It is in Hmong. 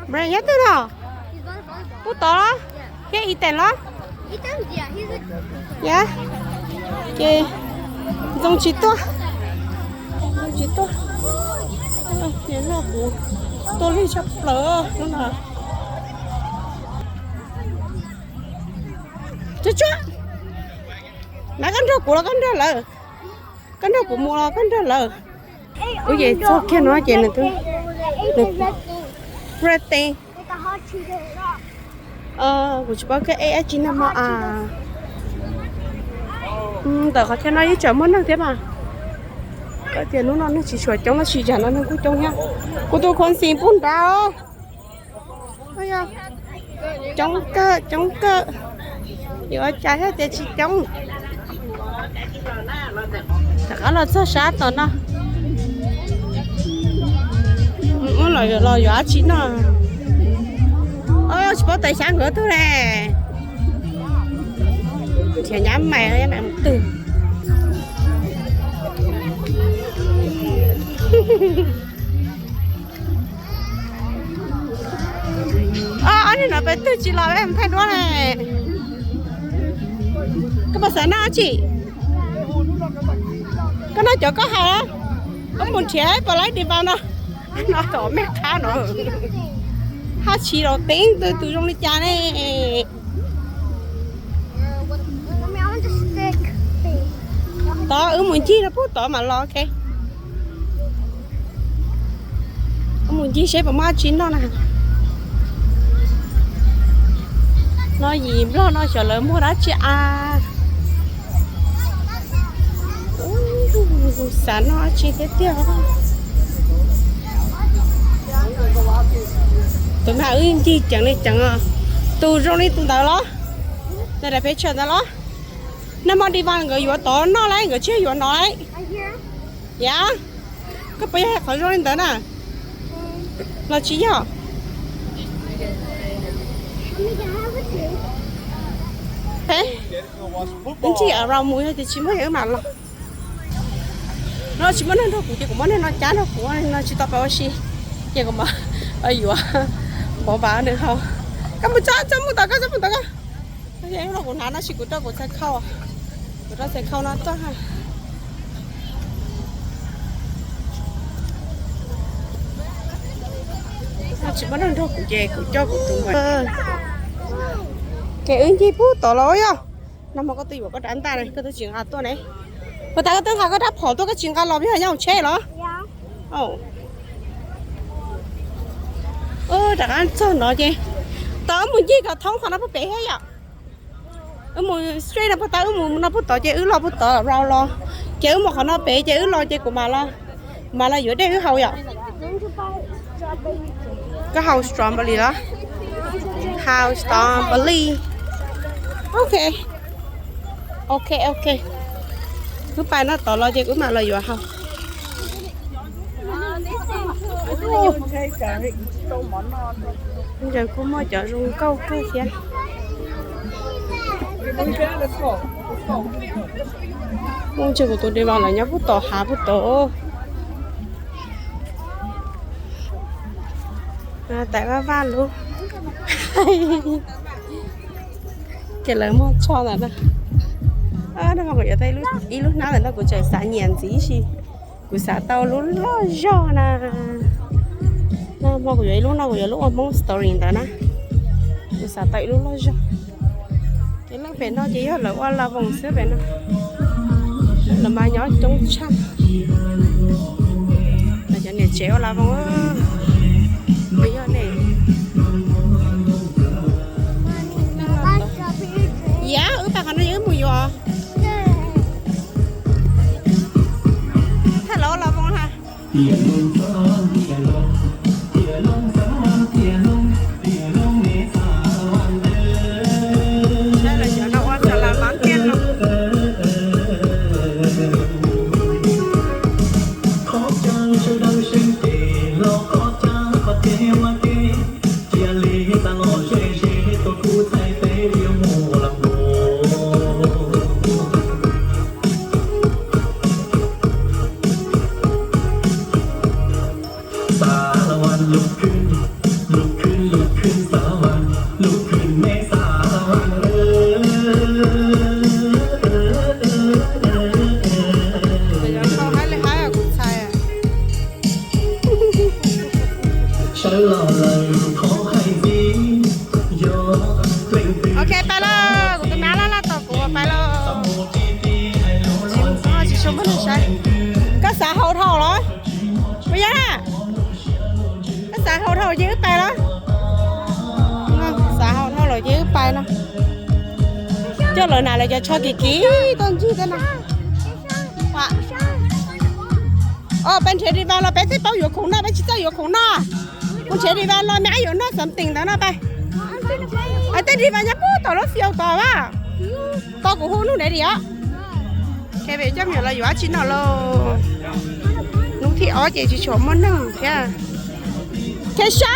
Brand nyob twg no? Pub tod los? Thiab Ethan los? Yam, ces Ntxoo tsis tuaj. Ntxoo tsis tuaj. Niam hlob kuv tuaj lig tshaj plaws hnub no. Tsuag tsuag, na koj nrog kuv los koj nrog lawv? Koj nrog kuv mus los koj nrog lawv? Ub, ces txog kiag no ces nws twb, nws, red thing. Kuv tsis paub koj eb ab tsi nag hmo a. Ntawm qhov chaw no yeej tseem muaj neeg thiab mas. Koj tias hnub no neeg tsis tshua coob los sis tsam no neeg kuj coob thiab. Kuv tus khuv xim pub nrad. Coob kawg, coob kawg. Yuav ua cas thiaj tias tsis coob. Rov qab los txog sab tom no. Los yuav dab tsi no? Tsis paub tais xyab nkawd tug ne. Nrhiav nyab mais, nyab mais mus twg? Ob niag no peb twg tsis los peb mus thaij duab ne. Koj puas xav noj dab tsi? Koj noj cov koj hais. Koj mus nrhiav pos laib di npaum no. No tom me qhab no. Haj tsis los teeb tus zoo li cas ne. Tod wb mus ncig rau pub tod mam los, ok. Wb mus ncig seb puas muaj dab tsi noj na. No yim nplog no xyov lawv muag dab tsi a. Xav noj dab tsi thiab tiag. Tus na wb ncig ceev li ceev os. Tus zoo li tus ntawd los? Tus daim picture ntawd los? Nag hmo di vas nkawd yuav tod noj lauj, nkawd tsis yuav no lauj. Yam, koj puas yog hais qhov zoo li ntawd na? Los tsis yog. Ib ntsis around mus yog tias tsis muaj yog wb mam los. No tsis muaj neeg nrog kuv ces kuv muab neeg no cab nrog kuv no tsis tau pab ua si. Ces kuv mam yuav npov npav nws haus. Koj mus txog txog mus tom koj, txog mus tom koj. Lub no kuv hnav no sis kuv rau kuv txhais khau, kuv rau txhais khau no tuaj ha. Tsis muaj neeg nrog kuv ces kuv coj kuv tus mus. Ces wb ncig pub tod los yog. Nag hmo koj twb yuav koj rab ntaj ne, koj twb tsis nqa tuaj ne. Puas tas koj twb nqa koj rab phom tuaj koj tsis nqa los peb yog nyob hauv tsheb los? Rov qab txog no ces tau wb mus ncig kom thoob qhov no puag pem thiab yom. Wb mus straight no puag ta, wb mus no puag tod ces wb los puag tod rau los. Ces wb mus qhov no pem ces wb los ces kuv mam los, kuv mam los yuav dej wb haus yom. Koj haus strawberry los? Haus strawberry. Ok. Ok, ok. Wb pais no tod los ces wb mam los yuav haus. Ntawd kuj muaj cov zoo nkauj kawg thiab. Muaj ntsis kuv tus di vas lawv nyob puag tom hav puag tod. Tais vaj vaj lub. Ces lawv muag tsho ntawm no. Nag hmo kuv yuav tau ib lub hnab ntawm no kuv tseem xav nyiam ntxiv si. Kuv xav tau lub loj zog na. Nag hmo kuv yuav ib lub no kuv yuav lub ua Hmoob story ntawd na. Kuv xav tau ib lub loj zog. Ces leej pem no ces yog lawv ua la voos xwb pem no. Lawv mas nyob coob tshaj. Lawv cov niam tsev ua la voos. Yog ne. Yam, wb pais qhov no ces wb mus yuav. Thaj lawv ua la voos ha. Ok, pais lauj, kuv tus me ab laj laj tos kuv pais lauj. Tsis tshua muaj neeg saib. Koj xav haus dhau los? Puas yog? Koj xav haus dhau ces wb pais los? Xav haus dhau los ces wb pais no. Coj lawv na, lawv cov tsho kim kim tuaj ncig tej no. Peb nrhiav device los peb twb paub yuav khoom noj, peb tsis txawj yuav khoom noj. Kuv nrhiav device los me ab yuav noj something ntawd no pais. Tej device nyob puag tom lub field tod a. Tau kuv hu hnub nrhiav os. Coj me nyuam los yuav dab tsi noj lauj? Hnub thib ob ces tsis tshua muaj neeg thiab. Kesha,